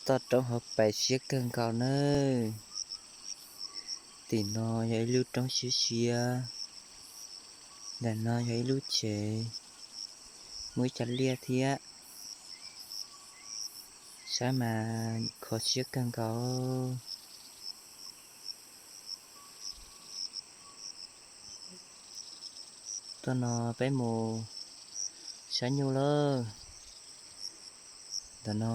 Toj roob hauv pes siab kawg nkaus nawb. Tim no yog ib lub roob siab siab, ntawm no yog ib lub tsev, muaj ib co liaj thiab. Saib mas kho siab kawg nkaus. Tuaj no peb mus saib nyuj lawm. Ntawm no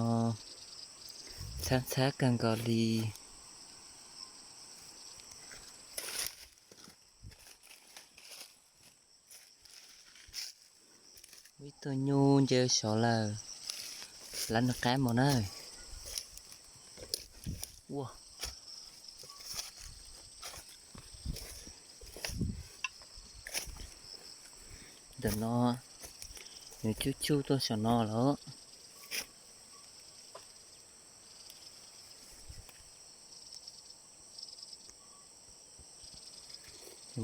ntxhab ntxhab kawg nkaus li. Ib tug nyuj nce saud lawm, lawv nws qab mus na. Ua, ntawm no nws tsuj tsuj tuaj saum no lawm.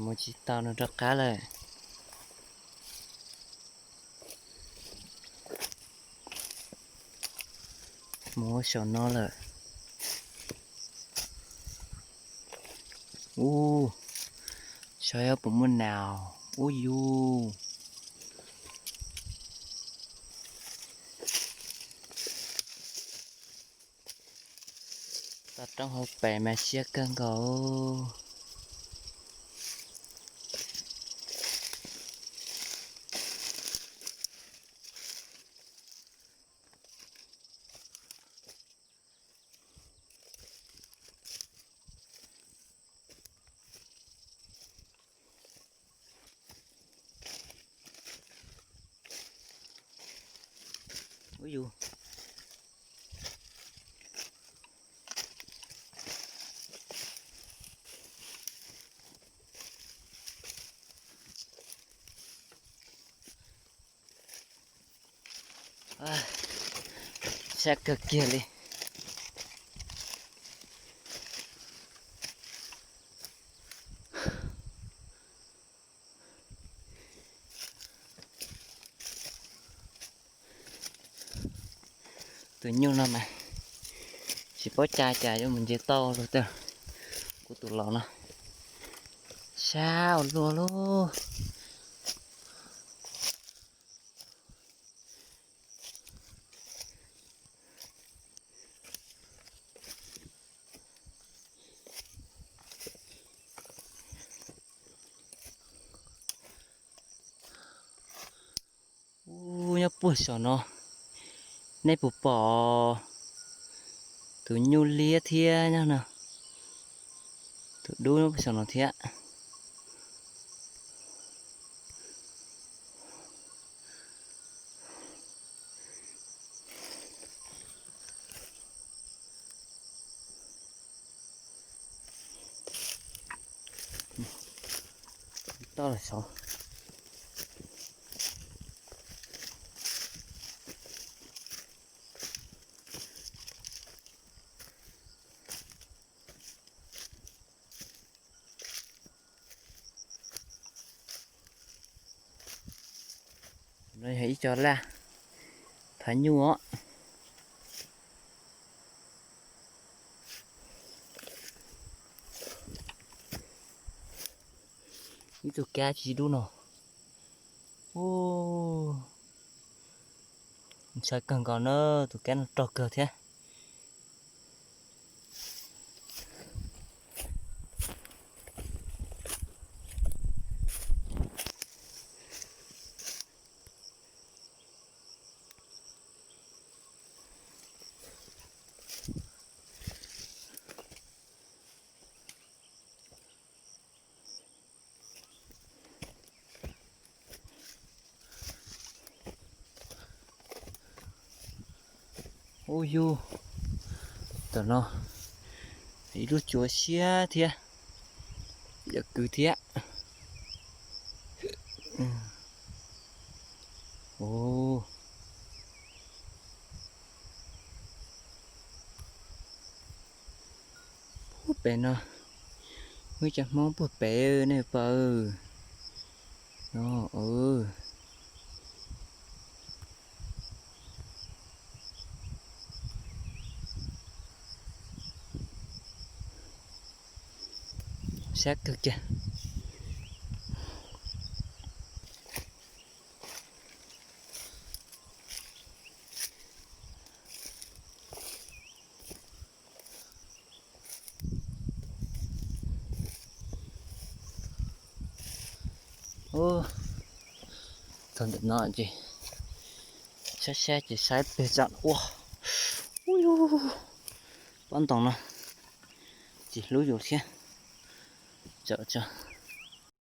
Mus tsis tau nws rov qab lawm. Mus saum no lawm. Ub, saib puas muaj nas. Ub yus. Toj roob hauv pes mas siab kawg nkaus. Ub yus. Sab kawg kiag li. Tus nyuj no mas tsis paub cai cas yuav mus nce toj lug tej. Kuv tus laus no sab ua luaj lub. Ub, nyob puag saum no, nej puas pom tus nyuj liab thiab nyob no? Tus dub nyob puag saum no thiab. Toj los saud. No yog ib co laj thav nyuj os. Ib tug kab tsis dub no. Ub, ntshai kawg nkaus na, tus kab no rog kawg thiab. Ub yug, tam no ib lub tsua siab thiab, yam kwv thiab. Puag pem no, muaj cov Hmoob puag pem nej pom. No, Sab kawg kiag. Ub, txog ntawm no ces saib saib ces saib pem tsam ua. Ub, pob ntoo no tsis hlub yus thiab. Tso, tso.